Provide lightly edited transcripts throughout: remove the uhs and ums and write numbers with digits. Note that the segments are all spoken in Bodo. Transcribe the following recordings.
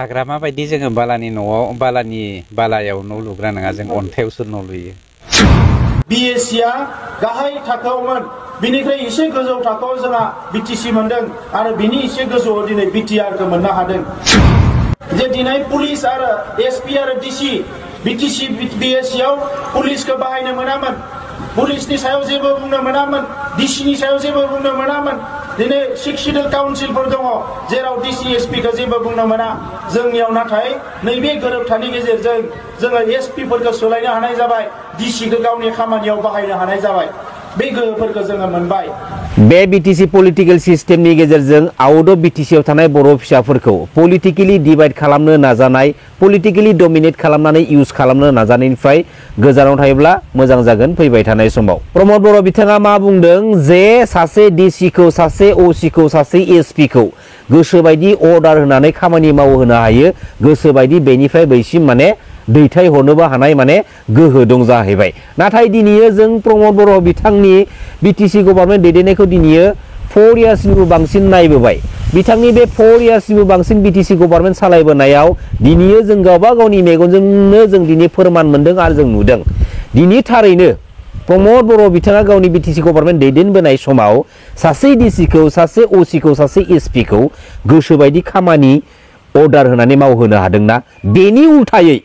हाग्रामा बायदि जोङो बालायाव न' लुग्रा नङा जों अन्थायावसो न' लुयो। बिएससिआ गाहाय थाखोआवमोन बिनिफ्राय एसे गोजौ थाखोआव जोंहा बिटिसि मोनदों आरो बिनि एसे गोजौआव दिनै बिटिआरखौ मोननो हादों। जे दिनै पुलिस आरो एसपि आरो डिसि बिटिसि बिएससिआव पुलिसखौ बाहायनो मोनामोन, पुलिसनि सायाव जेबो बुंनो मोनामोन, डिसिनि सायाव जेबो बुंनो मोनामोन। दिनै 6 सिडिउल काउन्सिलफोर दङ जेराव डिसि एसपिखौ जेबो बुंनो मोना। जोंनियाव नाथाय नैबे गोरोबथानि गेजेरजों जोङो एसपिफोरखौ सोलायनो हानाय जाबाय, डिसिखौ गावनि खामानियाव बाहायनो हानाय जाबाय। बे गोहोफोरखौ जोङो मोनबाय। बे बिटिसि पलिटिकेल सिस्टेमनि गेजेरजों आउट अफ बिटिसिआव थानाय बर' फिसाफोरखौ पलिटिकेलि डिभाइड खालामनो नाजानाय, पलिटिकेलि डमिनेट खालामनानै इउज खालामनो नाजानायनिफ्राय गोजानाव थायोब्ला मोजां जागोन फैबाय थानाय समाव। प्रमद बर' बिथाङा मा बुंदों जे सासे डिसिखौ, सासे असिखौ, सासे एसपिखौ गोसोबायदि अर्डार होनानै खामानि मावहोनो हायो, गोसोबायदि बेनिफ्राय बैसिम माने दैथाय हरनोबो हानाय माने गोहो दं जाहैबाय। नाथाय दिनैयो जों प्रमद बर' बिथांनि बिटिसि गभर्नमेन्ट दैदेननायखौ दिनैयो 4 इयार्सनिबो बांसिन नायबोबाय। बिथांनि बे 4 इयार्सनिबो बांसिन बिटिसि गभर्नमेन्ट सालायबोनायाव दिनैयो जों गावबा गावनि मेगनजोंनो जों दिनै फोरमान मोनदों आरो जों नुदों। दिनै थारैनो प्रमद बर' बिथाङा गावनि बिटिसि गभर्नमेन्ट दैदेनबोनाय समाव सासे डिसिखौ, सासे असिखौ, सासे एसपिखौ गोसोबायदि खामानि अर्डार होनानै मावहोनो हादोंना? बेनि उल्थायै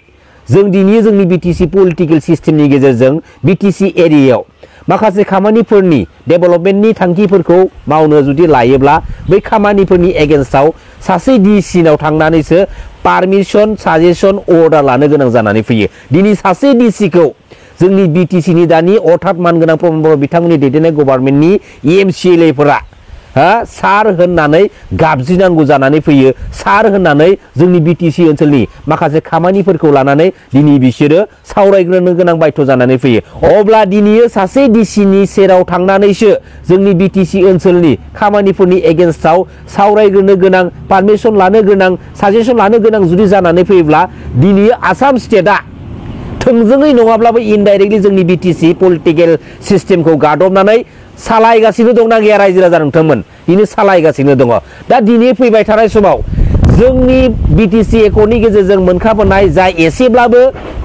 जों दिनै जोंनि बिटिसि पलिटिकेल सिस्टेमनि गेजेरजों बिटिसि एरियायाव माखासे खामानिफोरनि डेभेलपमेन्टनि थांखिफोरखौ मावनो जुदि लायोब्ला बै खामानिफोरनि एगेन्स्टआव सासे डिसिनाव थांनानैसो पारमिसन, साजेसन, अर्डार लानो गोनां जानानै फैयो। दिनै सासे डिसिखौ जोंनि बिटिसिनि दानि अर्थात मानगोनां प्रमद बर' बिथांमोननि दैदेननाय गभर्नमेन्टनि एमसिएलएफोरा सार होननानै गाबज्रिनांगौ जानानै फैयो। सार होननानै जोंनि बिटिसि ओनसोलनि माखासे खामानिफोरखौ लानानै दिनै बिसोरो सावरायग्रोनो गोनां बायथ' जानानै फैयो। अब्ला दिनैयो सासे डिसिनि सेराव थांनानैसो जोंनि बिटिसि ओनसोलनि खामानिफोरनि एगेन्स्टआव सावरायग्रोनो गोनां, पारमिसन लानो गोनां, साजेसन लानो गोनां जुदि जानानै फैयोब्ला दिनै आसाम स्टेटआ थोंजोङै नङाब्लाबो इनडाइरेक्टलि जोंनि बिटिसि पलिटिकेल सिस्टेमखौ गादबनानै सालायगासिनो दंना गैया रायजो राजा नोंथांमोन? दिनै सालायगासिनो दङ। दा दिनै फैबाय थानाय समाव जोंनि बिटिसि एकर्डनि गेजेरजों मोनखाबोनाय जा एसेब्लाबो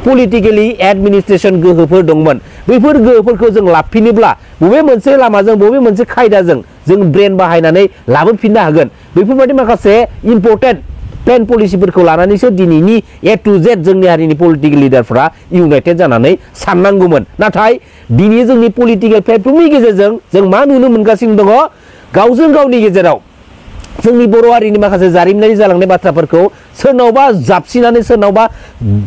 पलिटिकेलि एडमिनिस्ट्रेसन गोहोफोर दंमोन, बैफोर गोहोफोरखौ जों लाफिनोब्ला बबे मोनसे लामाजों, बबे मोनसे खायदाजों जों ब्रेन बाहायनानै लाबोफिननो हागोन, बेफोरबायदि माखासे इम्पर्टेन्ट प्लेन पलिसिफोरखौ लानानैसो दिनैनि ए टु जेड जोंनि हारिनि पलिटिकेल लिडारफ्रा इउनाइटेड जानानै साननांगौमोन। नाथाय दिनै जोंनि पलिटिकेल प्लेटफर्मनि गेजेरजों जों मा नुनो मोनगासिनो दङ? गावजों गावनि गेजेराव जोंनि बर' हारिनि माखासे जारिमिनारि जालांनाय बाथ्राफोरखौ सोरनावबा जाबसिनानै, सोरनावबा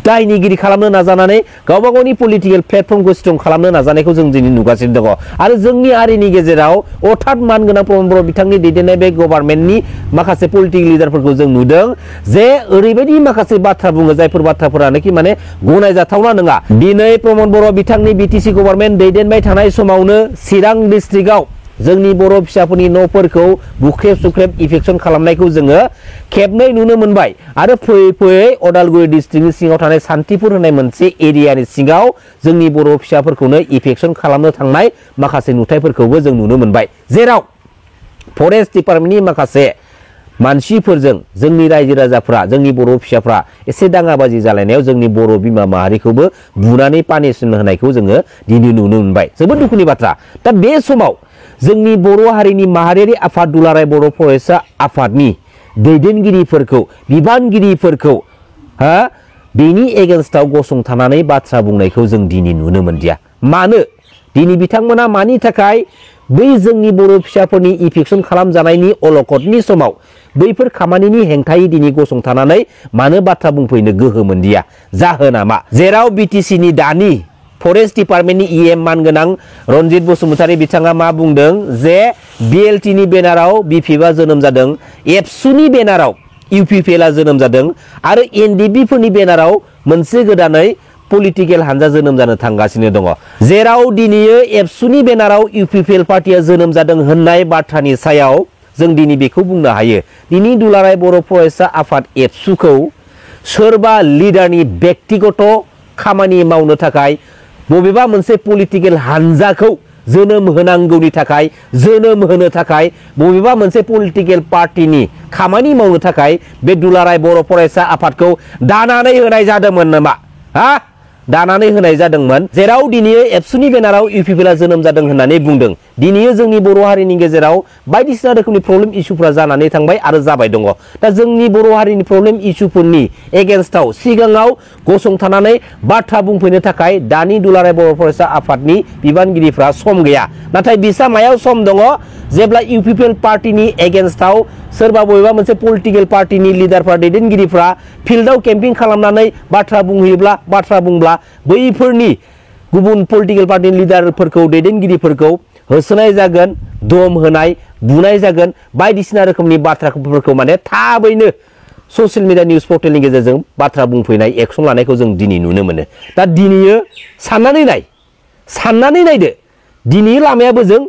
दायनिगिरि खालामनो नाजानानै गावबा गावनि पलिटिकेल प्लेटफर्मखौ स्ट्रं खालामनो नाजानायखौ जों दिनै नुगासिनो दङ। आरो जोंनि हारिनि गेजेराव अर्थात मानगोनां प्रमद बर' बिथांनि दैदेननाय बे गभर्नमेन्टनि माखासे पलिटिकेल लिडारफोरखौ जों नुदों जे ओरैबायदि माखासे बाथ्रा बुङो जायफोर बाथ्राफोरानोखि माने गनायजाथावना नङा। दिनै प्रमद बर' बिथांनि बिटिसि गभर्नमेन्ट दैदेनबाय थानाय समावनो चिरां डिस्ट्रिक्टआव जोंनि बर' फिसाफोरनि न'फोरखौ बुख्रेब सुख्रेब इफेक्सन खालामनायखौ जोङो खेबनै नुनो मोनबाय। आरो फैयै फैयै अदालगुरि डिस्ट्रिक्टनि सिङाव थानाय सान्थिपुर होननाय मोनसे एरियानि सिङाव जोंनि बर' फिसाफोरखौनो इफेक्सन खालामनो थांनाय माखासे नुथायफोरखौबो जों नुनो मोनबाय, जेराव फरेस्ट डिपार्टमेन्टनि माखासे मानसिफोरजों जोंनि रायजो राजाफ्रा, जोंनि बर' फिसाफ्रा एसे दाङाबाजि जालायनायाव जोंनि बर' बिमा माहारिखौबो बुनानै पानिशमेन्ट होनायखौ जोङो दिनै नुनो मोनबाय। जोबोद दुखुनि बाथ्रा। दा बे समाव जोंनि बर' हारिनि माहारियारि आफाद दुलाराय बर' फरायसा आफादनि दैदेनगिरिफोरखौ, बिबानगिरिफोरखौ बेनि एगेन्स्टआव गसंथानानै बाथ्रा बुंनायखौ जों दिनै नुनो मोनदिया। मानो? दिनै बिथांमोना मानि थाखाय बै जोंनि बर' फिसाफोरनि इफेक्सन खालामजानायनि अलखदनि समाव बैफोर खामानिनि हेंथायै दिनै गसंथानानै मानो बाथ्रा बुंफैनो गोहो मोनदिया? जाहोना मा? जेराव बिटिसिनि दानि फरेस्ट डिपार्टमेन्टनि इएम मानगोनां रनजित बसुमतारी बिथाङा मा बुंदों जे बिएलटिनि बेनाराव बिपिएफआ जोनोम जादों, एबसुनि बेनाराव इउपिपिएलआ जोनोम जादों आरो एनडिपिफोरनि बेनाराव मोनसे गोदानै पलिटिकेल हानजा जोनोम जानो थांगासिनो दङ। जेराव दिनैयो एबसुनि बेनाराव इउपिपिएल पार्टिया जोनोम जादों होननाय बाथ्रानि सायाव जों दिनै बेखौ बुंनो हायो, दिनै दुलाराय बर' फरायसा आफाद एबसुखौ सोरबा लिडारनि बेक्तिगत खामानि मावनो थाखाय बबेबा मोनसे पलिटिकेल हानजाखौ जोनोम होनांगौनि थाखाय जोनोम होनो थाखाय बबेबा मोनसे पलिटिकेल पार्टीनि खामानि मावनो थाखाय बे दुलाराय बर' फरायसा आफादखौ दानानै होनाय जादोंमोन नामा हा दानानै होनाय जादोंमोन जेराव दिनै एबसुनि बेनाराव इउपिपिएलआ जोनोम जादों होननानै बुंदों दिनै जोंनि बर' हारिनि गेजेराव बायदिसिना रोखोमनि प्रब्लेम इस्युफोरा जानानै थांबाय आरो जाबाय दङ दा जोंनि बर' हारिनि प्रब्लेम इस्युफोरनि एगेन्स्टआव सिगाङाव गसंथानानै बाथ्रा बुंफैनो थाखाय दानि दुलाराय बर' फरायसा आफादनि बिबानगिरिफ्रा सम गैया नाथाय बिसा मायाव सम दङ जेब्ला इउपिपिएल पार्टीनि एगेन्स्टआव सोरबा बबेबा मोनसे पलिटिकेल पार्टीनि लिडारफ्रा दैदेनगिरिफ्रा फिल्डआव केम्पिं खालामनानै बाथ्रा बुंहैयोब्ला बाथ्रा बुंब्ला बैफोरनि गुबुन पलिटिकेल पार्टीनि लिडारफोरखौ दैदेनगिरिफोरखौ होसोनाय जागोन दम होनाय बुनाय जागोन बायदिसिना रोखोमनि बाथ्राफोरखौ माने थाबैनो ससियेल मिडिया निउज पर्टेलनि गेजेरजों बाथ्रा बुंफैनाय एक्सन लानायखौ जों दिनै नुनो मोनो दा दिनै साननानै नायदो दिनै लामायाबो जों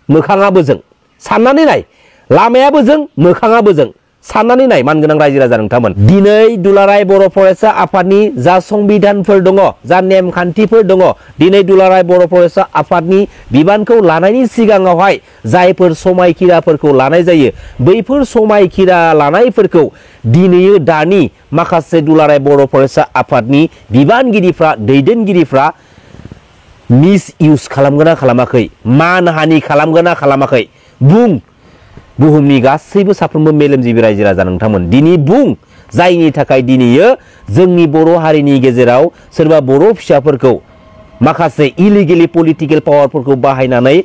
मोखाङाबो जों साननानै नाय लामायाबो जों मोखाङाबो जों साननानै नाय मानगोनां रायजो राजा नोंथांमोन दिनै दुलाराय बर' फरायसा आफादनि जा संबिधानफोर दङ जा नेमखान्थिफोर दङ दिनै दुलाराय बर' फरायसा आफादनि बिबानखौ लानायनि सिगाङावहाय जायफोर समायखिराफोरखौ लानाय जायो बैफोर समायखिरा लानायफोरखौ दिनै दानि माखासे दुलाराय बर' फरायसा आफादनि बिबानगिरिफ्रा दैदेनगिरिफ्रा मिस इउज खालामगोना खालामाखै मानहानि खालामगोना खालामाखै बुं बुहुमनि गासैबो साफ्रोमबो मेलेमजिबि रायजो राजा नोंथांमोन दिनै बुं जायनि थाखाय दिनै जोंनि बर' हारिनि गेजेराव सोरबा बर' फिसाफोरखौ माखासे इलिगेलि पलिटिकेल पावारफोरखौ बाहायनानै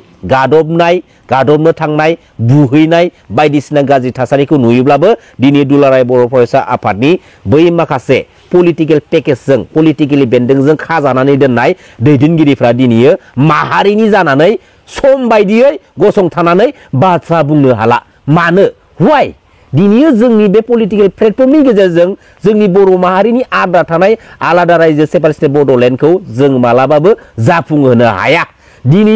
गादबनो थांनाय बुहैनाय बायदिसिना गाज्रि थासारिखौ नुयोब्लाबो दिनै दुलाराय बर' फरायसा आफादनि बै माखासे पलिटिकेल पेकेजजों पलिटिकेलि बेन्दोंजों खाजानानै दोननाय दैदेनगिरिफ्रा दिनै माहारिनि जानानै सम बायदियै गसंथानानै बाथ्रा बुंनो हाला मानो व्हाय दिनै जोंनि बे पलिटिकेल प्लेटफर्मनि गेजेरजों जोंनि बर' माहारिनि आद्रा थानाय आलादा रायजो सेपारेट स्टेट बड'लेण्डखौ जों मालाबाबो जाफुंहोनो हाया दिनै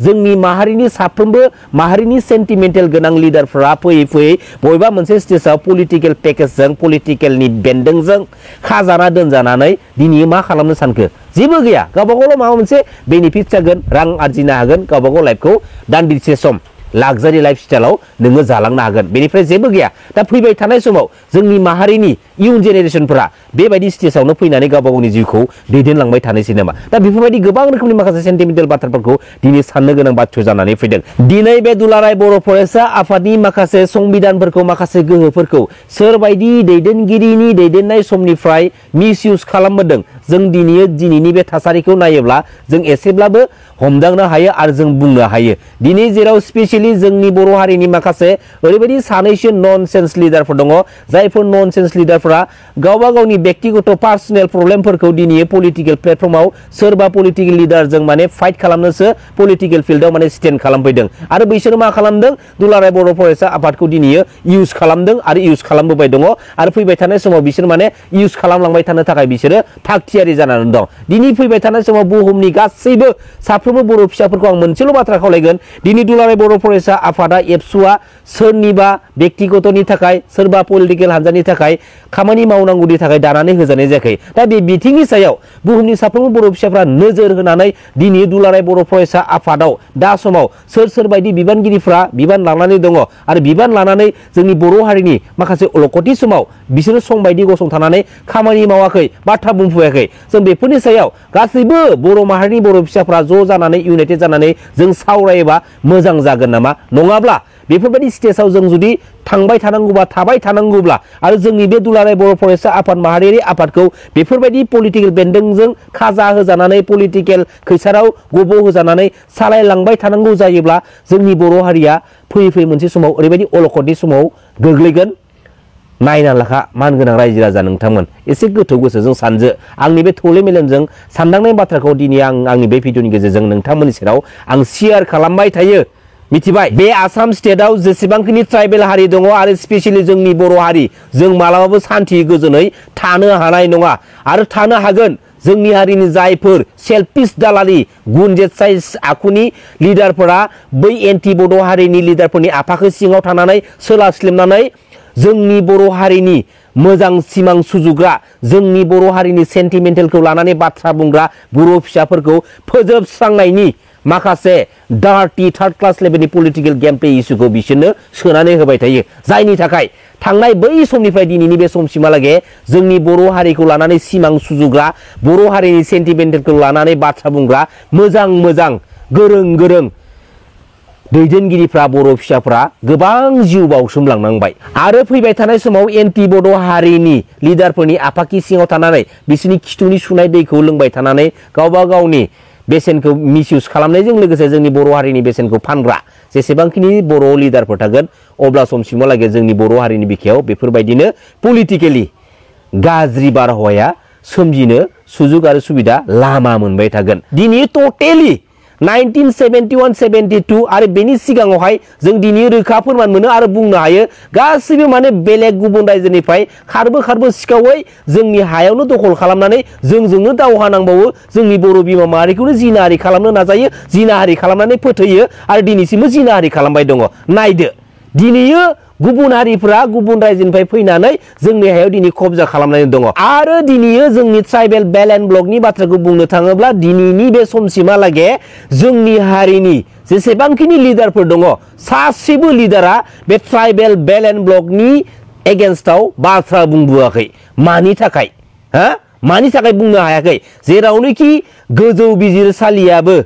जोंनि माहारिनि साफ्रोमबो माहारिनि सेन्टिमेन्टेल गोनां लिडारफोरा फैयै बबेबा मोनसे स्टेजआव पलिटिकेल पेकेजजों पलिटिकेलनि बेन्दोंजों खाजाना दोनजानानै दिनै मा खालामनो सानखो जेबो गैया गावबागावल' माबा मोनसे बेनिफिट जागोन रां आरजिनो हागोन गावबागाव लाइफखौ दान्दिसे सम लाक्जारि लाइफ स्टाइलाव नोङो जालांनो हागोन बेनिफ्राय जेबो गैया दा फैबाय थानाय समाव जोंनि माहारिनि इयुन जेनेरेसनफोरा बेबायदि स्टेजावनो फैनानै गावबा गावनि जिउखौ दैदेनलांबाय थानोसै नामा दा बेफोरबायदि गोबां रोखोमनि माखासे सेन्टिमेन्टेल बाथ्राफोरखौ दिनै साननो गोनां बाथ्रा जानानै फैदों दिनै बे दुलाराय बर' फरायसा आफादनि माखासे संबिधानफोरखौ माखासे गोहोफोरखौ सोरबायदि दैदेनगिरिनि दैदेननाय समनिफ्राय मिस इउज खालामबोदों जों दिनैनि बे थासारिखौ नायोब्ला जों एसेब्लाबो हमदांनो हायो आरो जों बुंनो हायो दिनै जेराव स्पेसियेलि जोंनि बर' हारिनि माखासे ओरैबायदि सानैसो ननसेन्स लिडारफोर दङ जायफोर ननसेन्स लिडारफोरा गावबा गावनि व्यक्तिगत पार्सनेल प्रब्लेमफोरखौ दिनै पलिटिकेल प्लेटफर्माव सोरबा पलिटिकेल लिडारजों माने फाइट खालामनोसो पलिटिकेल फिल्डआव माने स्टेन्ड खालामफैदों आरो बिसोर मा खालामदों दुलाराय बर' फरायसा आफादखौ दिनै इउज खालामदों आरो इउज खालामबोबाय दङ आरो फैबाय थानाय समाव बिसोर माने इउज खालामलांबाय थानो थाखाय बिसोरो थाग थियारि जानानै दं दिनै फैबाय थानाय समाव बुहुमनि गासैबो साफ्रोमबो बर' फिसाफोरखौ आं मोनसेल' बाथ्रा खावलायगोन दिनै दुलाराय बर' फरायसा आफादा एबसुआ सोरनिबा व्यक्तिगतनि थाखाय सोरबा पलिटिकेल हान्जानि थाखाय खामानि मावनांगौनि थाखाय दानानै होजानाय जायाखै दा बे बिथिंनि सायाव बुहुमनि साफ्रोमबो बर' फिसाफ्रा नोजोर होनानै दिनै दुलाराय बर' फरायसा आफादाव दा समाव सोर बायदि बिबानगिरिफ्रा बिबान लानानै दङ आरो बिबान लानानै जोंनि बर' हारिनि माखासे अलखति समाव बिसोरो सम बायदि गसंथानानै खामानि मावाखै बाथ्रा बुंफैयाखै जों बेफोरनि सायाव गासैबो बर' माहारिनि बर' फिसाफ्रा ज' जानानै इउनाइटेड जानानै जों सावरायोबा मोजां जागोन नामा नङाब्ला बेफोरबायदि स्टेजाव जों जुदि थांबाय थानांगौब्ला आरो जोंनि बे दुलाराय बर' फरायसा आफाद माहारियारि आफादखौ बेफोरबायदि पलिटिकेल बेन्दोंजों खाजा होजानानै पलिटिकेल खैसाराव गब' होजानानै सालायलांबाय थानांगौ जायोब्ला जोंनि बर' हारिया फैयै मोनसे समाव ओरैबायदि अलखदनि समाव गोग्लैगोन नायना लाखा मानगोनां रायजो राजा नोंथांमोन एसे गोथौ गोसोजों सानजो आंनि बे थौले मेलेमजों सानदांनाय बाथ्राखौ दिनै आं आंनि बे भिडिअनि गेजेरजों नोंथांमोननि सेराव आं शेयार खालामबाय थायो मिथिबाय बे आसाम स्टेटआव जेसेबांखिनि ट्राइबेल हारि दङ आरो स्पेसियेलि जोंनि बर' हारि जों मालाबाबो सान्थि गोजोनै थानो हानाय नङा आरो थानो हागोन जोंनि हारिनि जायफोर सेल्फिश दालालि गुनजेट साइज आखुनि लिडारफोरा बै एन्टि बड' हारिनि लिडारफोरनि आफाखौ सिङाव थानानै सोलास्लिमनानै जोंनि बर' हारिनि मोजां सिमां सुजुग्रा जोंनि बर' हारिनि सेन्टिमेन्टेलखौ लानानै बाथ्रा बुंग्रा बर' फिसाफोरखौ फोजोबस्रांनायनि माखासे डार्टी थार्ड क्लास लेभेलनि पलिटिकल गेम प्ले इस्युखौ बिसोरनो सोनानै होबाय थायो जायनि थाखाय थांनाय बै समनिफ्राय दिनैनि बे समसिमहालागै जोंनि बर' हारिखौ लानानै सिमां सुजुग्रा बर' हारिनि सेन्टिमेन्टखौ लानानै बाथ्रा बुंग्रा मोजां मोजां गोरों गोरों दैदेनगिरिफ्रा बर' फिसाफ्रा गोबां जिउ बावसोमलांनांबाय आरो फैबाय थानाय समाव एन्टि बड' हारिनि लिडारफोरनि आफाखि सिङाव थानानै बिसोरनि खिथुनि सुनाय दैखौ लोंबाय थानानै गावबा गावनि बेसेनखौ मिसइउज खालामनायजों लोगोसे जोंनि बर' हारिनि बेसेनखौ फानग्रा जेसेबांखिनि बर' लिडारफोर थागोन अब्ला समसिमहालागै जोंनि बर' हारिनि बिखायाव बेफोरबायदिनो पलिटिकेलि गाज्रि बारहावाया सोमजिनो सुजुग आरो सुबिदा लामा मोनबाय थागोन दिनै टटेलि 1971-72 आरो बेनि सिगाङावहाय जों दिनै रोखा फोरमान मोनो आरो बुंनो हायो गासैबो माने बेलेग गुबुन रायजोनिफ्राय खारबो सिखावै जोंनि हायावनो दखल खालामनानै जोंजोंनो दावहा नांबावो जोंनि बर' बिमा माहारिखौनो जिनाहारि खालामनो नाजायो जिनाहारि खालामनानै फोथैयो आरो दिनैसिमबो जिनाहारि खालामबाय दङ नायदो दिनैयो गुबुन हारिफ्रा गुबुन रायजोनिफ्राय फैनानै जोंनि हायाव दिनै कब्जा खालामनानै दङ आरो दिनैयो जोंनि ट्राइबेल बेल एन्ड ब्लकनि बाथ्राखौ बुंनो थाङोब्ला दिनैनि बे समसिमहालागै जोंनि हारिनि जेसेबांखिनि लिडारफोर दङ सासेबो लिडारा बे ट्राइबेल बेल एन्ड ब्लकनि एगेन्स्टआव बाथ्रा बुंबोआखै मानि थाखाय मानि थाखाय बुंनो हायाखै जेरावनोखि गोजौ बिजिरसालियाबो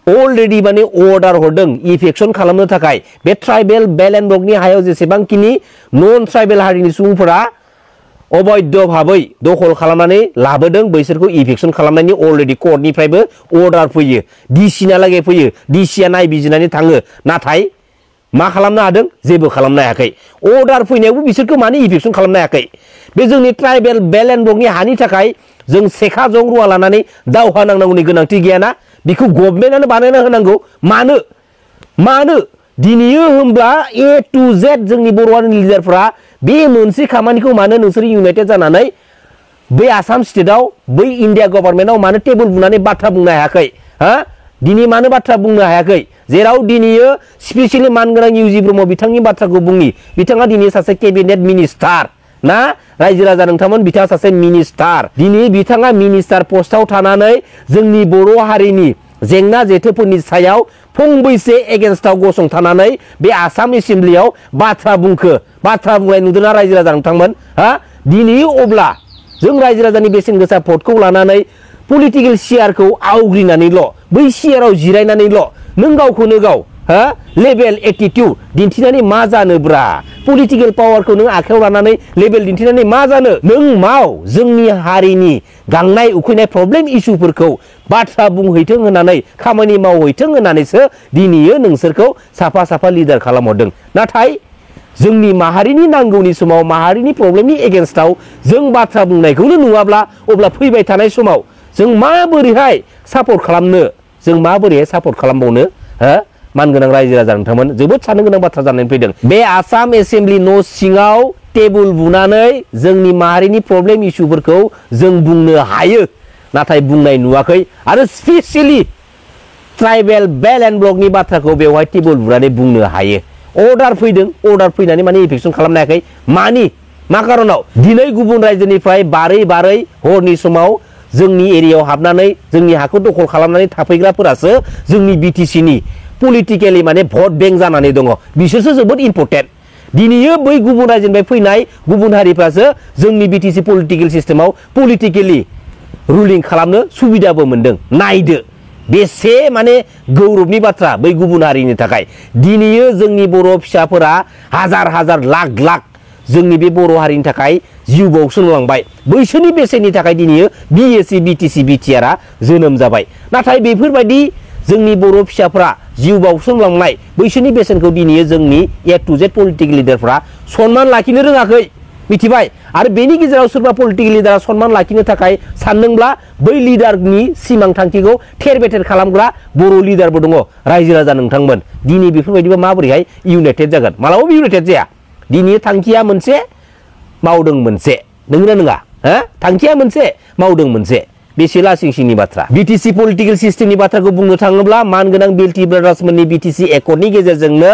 अलरेडी माने अर्डार हरदों इफेक्शन खालामनो थाखाय बे ट्राइबेल बेल एन्ड ब्लकनि हायाव जेसेबांखिनि नन ट्राइबेल हारिनि सुबुंफोरा अबैध भाबै दखल खालामनानै लाबोदों बैसोरखौ इफेक्शन खालामनायनि अलरेडी कर्टनिफ्रायबो अर्डार फैयो डिसिनालागै फैयो डिसिया नायबिजिरनानै थाङो नाथाय मा खालामनो हादों जेबो खालामनो हायाखै अर्डार फैनायावबो बिसोरखौ माने इफेक्शन खालामनो हायाखै बे जोंनि ट्राइबेल बेल एन्ड ब्लकनि हानि थाखाय जों सेखा जं रुवा लानानै दावहा नांनांगौनि गोनांथि गैयाना बेखौ गभर्नमेन्टआनो बानायना होनांगौ मानो दिनैयो होमब्ला ए टु जेड जोंनि बर' हारिनि लिडारफ्रा बे मोनसे खामानिखौ मानो नोंसोर इउनाइटेड जानानै बै आसाम स्टेटआव बै इन्डिया गभर्नमेन्टआव मानो टेबोल बुनानै बाथ्रा बुंनो हायाखै दिनै मानो बाथ्रा बुंनो हायाखै जेराव दिनैयो स्पेसियेलि मानगोनां इउजि ब्रह्म बिथांनि बाथ्राखौ बुंनि बिथाङा दिनै सासे केबिनेट मिनिस्टार ना रायजो राजा नोंथांमोन बिथाङा सासे मिनिस्टार दिनै बिथाङा मिनिस्टार पस्टआव थानानै जोंनि बर' हारिनि जेंना जेथोफोरनि सायाव फंबैसे एगेन्स्टआव गसंथानानै बे आसाम एसेम्ब्लियाव बाथ्रा बुंनाय नुदोंना रायजो राजा नोंथांमोन दिनै अब्ला जों रायजो राजानि बेसेन गोसा भटखौ लानानै पलिटिकेल सियारखौ आवग्रिनानैल' बै सियाराव जिरायनानैल' नों गावखौनो गाव लेभेल एटिट्युड दिन्थिनानै मा जानोब्रा पलिटिकेल पावारखौ नों आखायाव लानानै लेभेल दिन्थिनानै मा जानो नों माव जोंनि हारिनि गांनाय उखैनाय प्रब्लेम इस्युफोरखौ बाथ्रा बुंहैथों होननानै खामानि मावहैथों होननानैसो दिनैयो नोंसोरखौ साफा साफा लिडार खालामहरदों नाथाय जोंनि माहारिनि नांगौनि समाव माहारिनि प्रब्लेमनि एगेन्स्टआव जों बाथ्रा बुंनायखौनो नुवाब्ला अब्ला फैबाय थानाय समाव जों माबोरैहाय सापर्ट खालामनो जों माबोरैहाय सापर्ट खालामबावनो मानगोनां रायजो राजा नोंथांमोन जोबोद साननो गोनां बाथ्रा जानानै फैदों बे आसाम एसेम्ब्लि न' सिङाव टेबुल बुनानै जोंनि माहारिनि प्रब्लेम इस्युफोरखौ जों बुंनो हायो नाथाय बुंनाय नुवाखै आरो स्पेसियेलि ट्राइबेल बेल एन्ड ब्लकनि बाथ्राखौ बेवहाय टेबुल बुनानै बुंनो हायो अर्डार फैदों अर्डार फैनानै माने इफेक्शन खालामनो हायाखै मा खारनाव दिनै गुबुन रायजोनिफ्राय बारै हरनि समाव जोंनि एरियायाव हाबनानै जोंनि हाखौ दखल खालामनानै थाफैग्राफोरासो जोंनि बिटिसिनि पलिटिकेलि माने भट बेंक जानानै दङ बिसोरसो जोबोद इम्पर्टेन्ट दिनैयो बै गुबुन रायजोनिफ्राय फैनाय गुबुन हारिफ्रासो जोंनि बिटिसि पलिटिकेल सिस्टेमाव पलिटिकेलि रुलिं खालामनो सुबिदाबो मोनदों नायदो बेसे माने गौरबनि बाथ्रा बै गुबुन हारिनि थाखाय दिनैयो जोंनि बर' फिसाफोरा हाजार लाख जोंनि बे बर' हारिनि थाखाय जिउ बावसोमलांबाय बैसोरनि बेसेननि थाखाय दिनैयो बिएसि बिटिसि बिटिआरआ जोनोम जाबाय नाथाय बेफोरबायदि जोंनि बर' फिसाफोरा जिउ बावसोमलांनाय बैसोरनि बेसेनखौ दिनैयो जोंनि ए टु जेड पलिटिकेल लिडारफ्रा सनमान लाखिनो रोङाखै मिथिबाय आरो बेनि गेजेराव सोरबा पलिटिकेल लिडारा सनमान लाखिनो थाखाय सानदोंब्ला बै लिडारनि सिमां थांखिखौ थेर बेथेर खालामग्रा बर' लिडारबो दङ रायजो राजा नोंथांमोन दिनै बेफोरबायदिबा माबोरैहाय इउनाइटेड जागोन मालाबाबो इउनाइटेड जाया दिनै थांखिया मोनसे मावदों मोनसे नंगौना नङा थांखिया मोनसे मावदों मोनसे बेसे लासिंसिंनि बाथ्रा बिटिसि पलिटिकेल सिस्टेमनि बाथ्राखौ बुंनो थाङोब्ला मानगोनां बिएलटि ब्रादार्समोननि बिटिसि एकर्डनि गेजेरजोंनो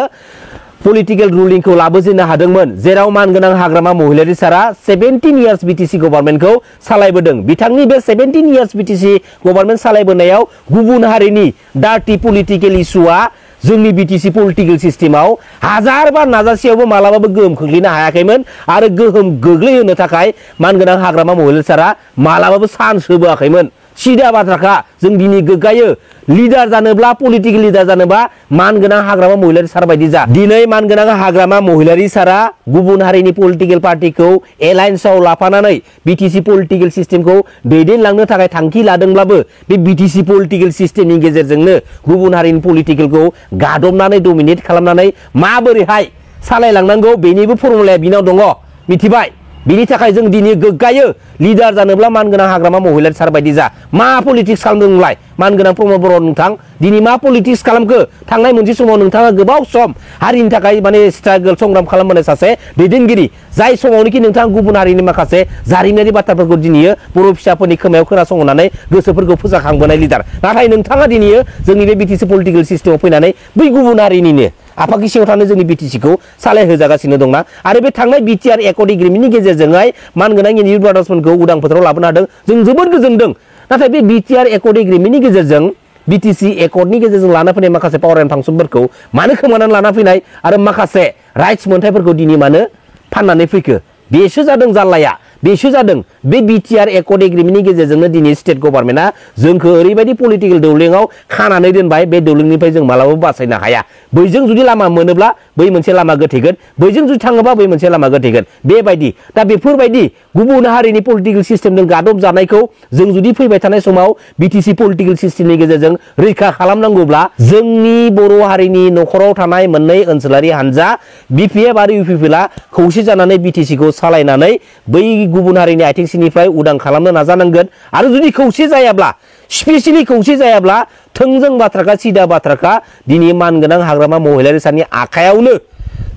पलिटिकेल रुलिंखौ लाबोजेननो हादोंमोन जेराव मानगोनां हाग्रामा महिलारी सारा 17 इयार्स बीटीसी गभर्नमेन्टखौ सालायबोदों बिथांनि बे 17 इयार्स बीटीसी गभर्नमेन्ट सालायबोनायाव गुबुन हारिनि डार्टी पलिटिकेल इशुआ जोंनि बीटीसी पलिटिकेल सिस्टेमाव हाजार बार नाजासेयावबो मालाबाबो गोहोम खोख्लैनो हायाखैमोन आरो गोहोम गोग्लैहोनो थाखाय मानगोनां हाग्रामा महिलारी सारा मालाबाबो चान्स होबोआखैमोन सिदा बाथ्राखा जों दिनै गोग्गायो लिडार जानोब्ला पलिटिकेल लिडार जानोबा मानगोनां हाग्रामा महिलारी सार बायदि जा दिनै मानगोनां हाग्रामा महिलारी सारा गुबुन हारिनि पलिटिकेल पार्टीखौ एलायन्सआव लाफानानै बीटीसी पलिटिकेल सिस्टेमखौ दैदेनलांनो थाखाय थांखि लादोंब्लाबो बे बीटीसी पलिटिकेल सिस्टेमनि गेजेरजोंनो गुबुन हारिनि पलिटिकेलखौ गादबनानै डमिनेट खालामनानै माबोरैहाय सालायलांनांगौ बेनिबो फर्मुलाया बिनाव दङ मिथिबाय बिनि थाखाय जों दिनै गोग्गायो लिडार जानोब्ला मानगोनां हाग्रामा महिलारी सार बायदि जा मा पलिटिक्स खालामदोंलाय मानगोनां प्रमद बर' नोंथां दिनै मा पलिटिक्स खालामखो थांनाय मोनसे समाव नोंथाङा गोबाव सम हारिनि थाखाय माने स्ट्रागल संग्राम खालामबोनाय सासे दैदेनगिरि जाय समावनोखि नोंथाङा गुबुन हारिनि माखासे जारिमिनारि बाथ्राफोरखौ दिनै बर' फिसाफोरनि खोमायाव खोनासंनानै गोसोफोरखौ फोजाखांबोनाय लिडार नाथाय नोंथाङा दिनै जोंनि बे बीटीसी पलिटिकेल सिस्टेमाव फैनानै बै गुबुन हारिनिनो आफादनि सिङाव थानाय जोंनि बीटीसीखौ सालायहोजागासिनो दंना आरो बे थांनाय बिटिआर एकर्ड एग्रिमेन्टनि गेजेरजोंहाय मानगोनां एनजिअ ब्रादार्सफोरखौ उदां फोथाराव लाबोनो हादों जों जोबोद गोजोनदों नाथाय बे बिटिआर एकर्ड एग्रिमेन्टनि गेजेरजों बीटीसी एकर्डनि गेजेरजों लाना फैनाय माखासे पावार एन्ड फांसनफोरखौ मानो खोमानानै लाना फैनाय आरो माखासे राइट्स मोनथायफोरखौ दिनै मानो फाननानै फैखो बेसो जादों जाल्लाया बेसो जादों बे बिटिआर एकर्ड एग्रिमेन्टनि गेजेरजोंनो दिनै स्टेट गभर्नमेन्टआ जोंखौ ओरैबायदि पलिटिकेल दौलेङाव खानानै दोनबाय बे दौलेंनिफ्राय जों मालाबाबो बासायनो हाया बैजों जुदि लामा मोनोब्ला बै मोनसे लामा गोथेगोन बैजों जुदि थाङोबा बै मोनसे लामा गोथेगोन बेबायदि दा बेफोरबायदि गुबुन हारिनि पलिटिकेल सिस्टेमजों गादब जानायखौ जों जुदि फैबाय थानाय समाव बीटीसी पलिटिकेल सिस्टेमनि गेजेरजों रैखा खालामनांगौब्ला जोंनि बर' हारिनि नखराव थानाय मोननै ओनसोलारि हानजा बिपिएफ आरो इउपिपिएलआ खौसे जानानै बीटीसीखौ सालायनानै बै गुबुन हारिनि आथिं सिंनिफ्राय उदां खालामनो नाजानांगोन आरो जुदि खौसे जायाब्ला स्पेशली खौसे जायाब्ला थोंजों बाथ्राखा सिदा बाथ्राखा दिनै मानगोनां हाग्रामा महिलारी सारनि आखायावनो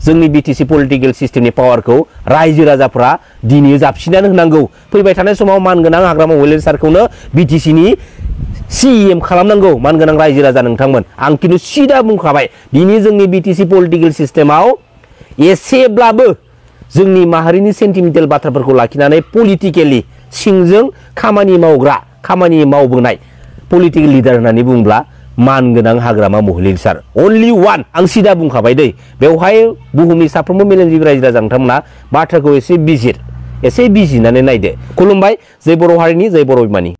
जोंनि बीटीसी पलिटिकेल सिस्टेमनि पावारखौ रायजो राजाफ्रा दिनै जाबसिननानै होनांगौ फैबाय थानाय समाव मानगोनां हाग्रामा महिलारी सारखौनो बीटीसीनि सीएम खालामनांगौ मानगोनां रायजो राजा नोंथांमोन आं खिन्थु सिदा बुंखाबाय दिनै जोंनि बीटीसी पलिटिकेल सिस्टेमाव एसेब्लाबो जोंनि माहारिनि सेन्टिमेन्टेल बाथ्राफोरखौ लाखिनानै पलिटिकेलि सिंजों खामानि मावग्रा खामानि मावबोनाय पलिटिकेल लिडार होननानै बुंब्ला मानगोनां हाग्रामा महिलारी सार अनलि वान आं सिदा बुंखाबाय दै बेवहाय बुहुमनि साफ्रोमबो मेलेमजिबि रायजो राजा नोंथांमोना बाथ्राखौ एसे बिजिरनानै नायदो खुलुमबाय जय बर' हारिनि जय बर' बिमानि